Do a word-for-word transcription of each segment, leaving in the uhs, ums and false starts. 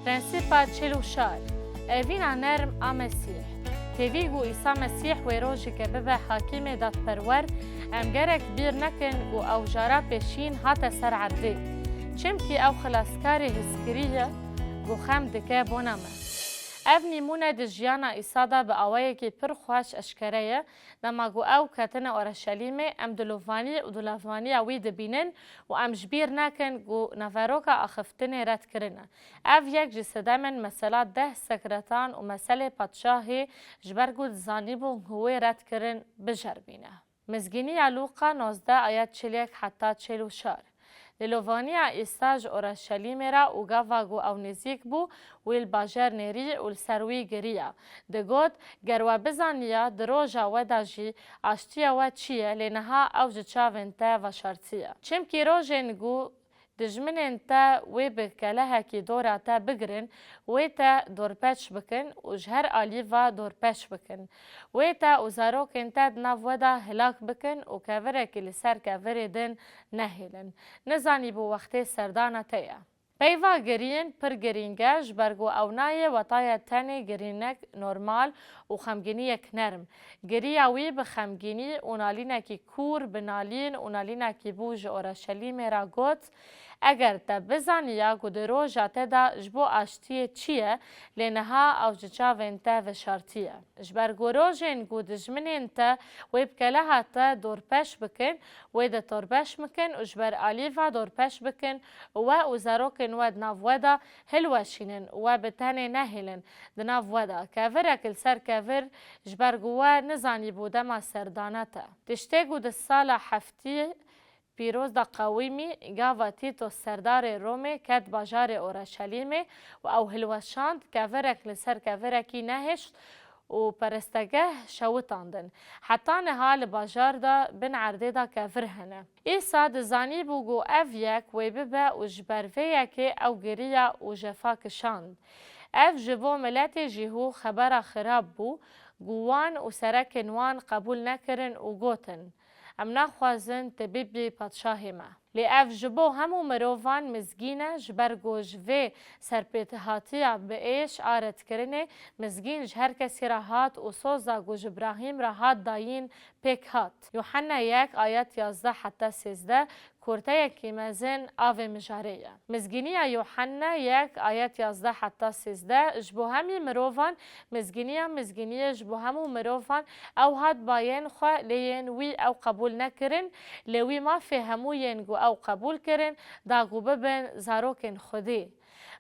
Prensîpa çil û şar. Evîna nerm a Mesîh. Tevî ku Îsa Mesîh wê rojeke bibe hakîmê dadperwer, em gerek bîr nekin ku ew jara pêşîn hate ser erdê. Çimkî ew xilaskarê hizkirî ye ku xem dike bona me. Ev nîmûne di jiyana Îsa de bi awayekî pir xweş eşkere ye. Dema ku ew ketine Oreşelîmê, em dilovanî û dilavaniya wî dibînin û em ji bîr nekin ku naveroka axiftinê red kirine. Ev yek ji sedemên mesela deh sekretan û meselê padşahê, ji ber ku dizanîbû ku wê red kirin, bijerbîne. Mizgîniya Lûqa nozdeh ayet çil yek heta çil û şar. Dilovaniya Îsa ji Oreşelîmê re û gava ku ew nêzîk bû, wî li bajêr nêrî û li ser wî giriya. Digot, ger we bizaniya di roja we de jî aştiya we çi ye, lê niha ew ji çavên te veşartiye. Çimkî rojên ku dijminên te wê bi kelehekî dora te bigirin, wê te dorpêç bikin û ji her alî ve dorpêç bikin. Wê te û zarokên te di nav we de hilak bikin û kevirekî li ser kevirê din nehêlin. Nizanîbû wextê serdana te ye. Peyva girîn pir girîng e, ji ber ku ew nayê wetaye tenê girînek normal û xemgîniyek nerm. Giriya wî bi xemgînî û nalînekî kûr, bi nalîn û nalînekî bû ji Oreşelîmê re got, Eger te bizaniya ku di roja te de ji bo aştiyê çi ye, lê niha ew ji çavên te veşartiye. Ji ber ku rojên ku dijminên te wê bi keleha te dorpêç bikin, wê de dorpêç bikin û ji ber alî ve dorpêç bikin û we û zarokên we di nav we de hilweşînin û we bi tenê nehêlin di nav we de. Kevirek li ser kevir, ji ber ku we nizanîbû dema serdana te. Tiştê ku di sala heftî pîroz de qewimî, gava Tîtos serdarê Romê ket bajarê Oreşelîmê û ew hilweşand, kevirek li ser kevirekî nehişt û perestgeh şewitandin. Heta niha li bajar de bin erdê de kevir hene. Îsa dizanîbû ku ev yek wê bibe û ji ber vê yekê ew giriya û jefa kişand. Ev ji bo miletê Jîhû xebera xirab bû, ku wan û serekên wan qebûl nekirin û gotin, Em naxwazin tu bibî padşahê me. Lê ev ji bo hemû mirovan mizgîn e, ji ber ku ji vê serpêthatiya bi êş a redkirinê mizgîn ji her kesî re hat û soza ku ji Brahîm re hat dayîn pêk hat. Yuhanna yek ayet yazdeh heta sêzdeh, kurteyekî mezin a vê mijarê ye. Mizgîniya Yuhanna yek ayet yazdeh heta sêzdeh, ji bo hemî mirovan, mizgîniya mizgîniyê ji bo hemû mirovan, ew hat bayên xwe, lê yên wî ew qebûl nekirin, lê wî mafê hemû yên ku ew qebûl kirin, da ku bibin zarokên Xwedê.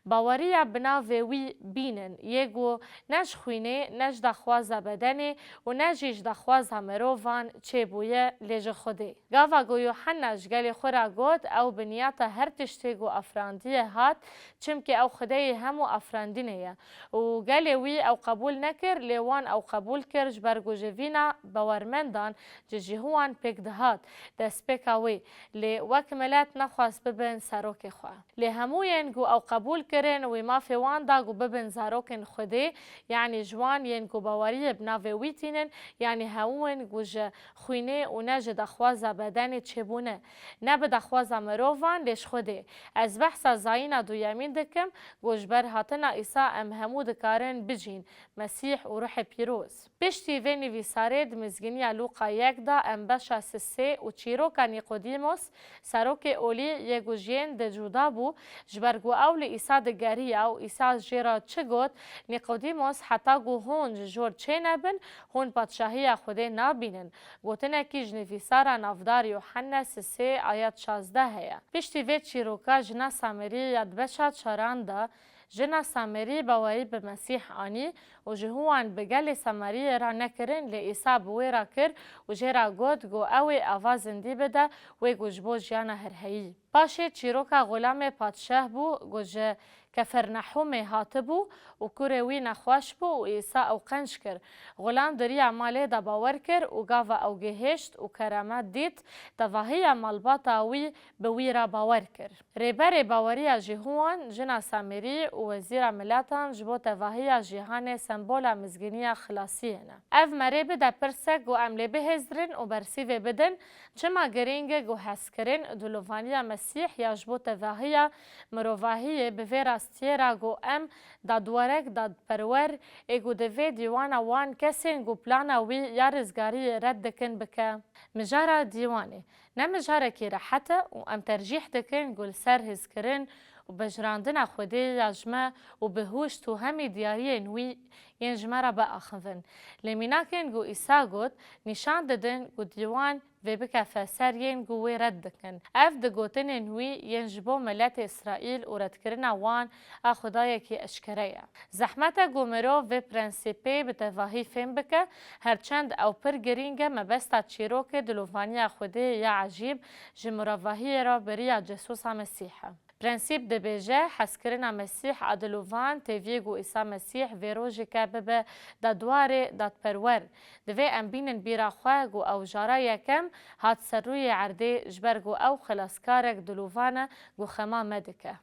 Baweriya bi navê wî bînin, yê ku ne ji xwînê, ne ji daxwaza bedenê û ne jî ji daxwaza mirovan çêbûye, lê ji Xwedê. Gava ku Yuhanna ji gelê xwe re got, ew bi niyata her tiştê ku afirandiyê hat, çimkî ew Xwedêyê hemû afirandinê ye. Û gelê wî ew qebûl nekir, lê wan ew qebûl kir, ji ber ku ji vîna bawermendan ji Jîhûwan pêk dihat, destpêka wê, lê wek milet nexwest bibin serokê xwe. Lê hemû yên ku ew qebûl kirin, wî mafê wan da ku bibin zarokên Xwedê, yanî ji wan yên ku baweriyê bi navê wî tînin, yanî hemû yên ku ji xwînê û ne ji daxwaza bedenê çêbûne, ne bi daxwaza mirovan, lê ji Xwedê. Ez behsa zayîna duyemîn dikim, ku ji ber hatina Îsa em hemû dikarin bijîn, Mesîh û Ruhê Pîroz. Piştî vê nivîsarê di Mizgîniya Lûqa yek de em beşa sisê û çîroka Nîqodîmos, serokê olî yê ku ji yên de cuda bû, ji ber ku ew li Îsa digeriya û Îsa jê re çi got, Nîqodîmos, heta ku hûn ji jor çênebin, hûn padşahiya Xwedê nabînin. Gotinekî ji nivîsara navdar Yuhanne sisê ayet şazdeh heye. Piştî vê çîroka jina Samerî ya di beşa çaran de, Jina Samerî bawerî bi Mesîh anî û ji hûwan bi gelê Sameriyê re nekirin, lê Îsa bi wê re kir û jê re got, ku ew ê ava zindî bide wê ku ji bo jiyana herheyî. Paşê çîroka xulamê padşah bû, ku ji Kefernehûmê hatibû û kurê wî nexweş bû û Îsa ew qenc kir. Xulam di riya malê de bawer kir û gava ew gihişt û keramet dît, tevahiya malbata wî bi wî re bawer kir. Rêberê baweriya Jîhûwan, jina Samerî û wezîra miletan ji bo tevahiya cîhanê sembola mizgîniya xilasiyê ne. Ev merê bide pirsek ku em lê bihêzdirin û bersîvê bidin, çima girîng e ku hezkirin, dilovaniya Mesîh ya ji bo tevahiya mirovahiyê bi vê re Stiyê ra ku em dadwerek, dadperwer ê ku divê dîwana wan kesên ku plana wî ya rizgariyê red dikin bike. Mijara dîwanê ne mijarekî rehet e û em tercîh dikin ku li ser hizkirin û bejirandina Xwedê ya ji me û bihuşt û hemî diyariyên wî yên ji me re biaxivin. Lê mînakên ku Îsa got, nîşan didin ku dîwan vê bikefe ser yên ku wê red dikin. Ev di gotinên wî yên ji bo miletê Îsraîl û redkirina wan a Xwedayekî eşkere ye. Zehmet e ku mirov vê prensîpê bi tevahî fêm bike, her çend ew pir girîng e, mebesta çîrokê dilovaniya Xwedê ya ecîb ji mirovahiyê re bi riya Cesûsa Mesîh e. Prensîp dibêje, hezkirina Mesîh a dilovan têviyê ku Îsa Mesîh vê rojêke bibe dadwarê, dadperwer. Divê em bînin bîra xwe ku ew jara yekem hat ser rûyê erdê, ji ber ku ew xilaskarek dilovan e ku xema me dike.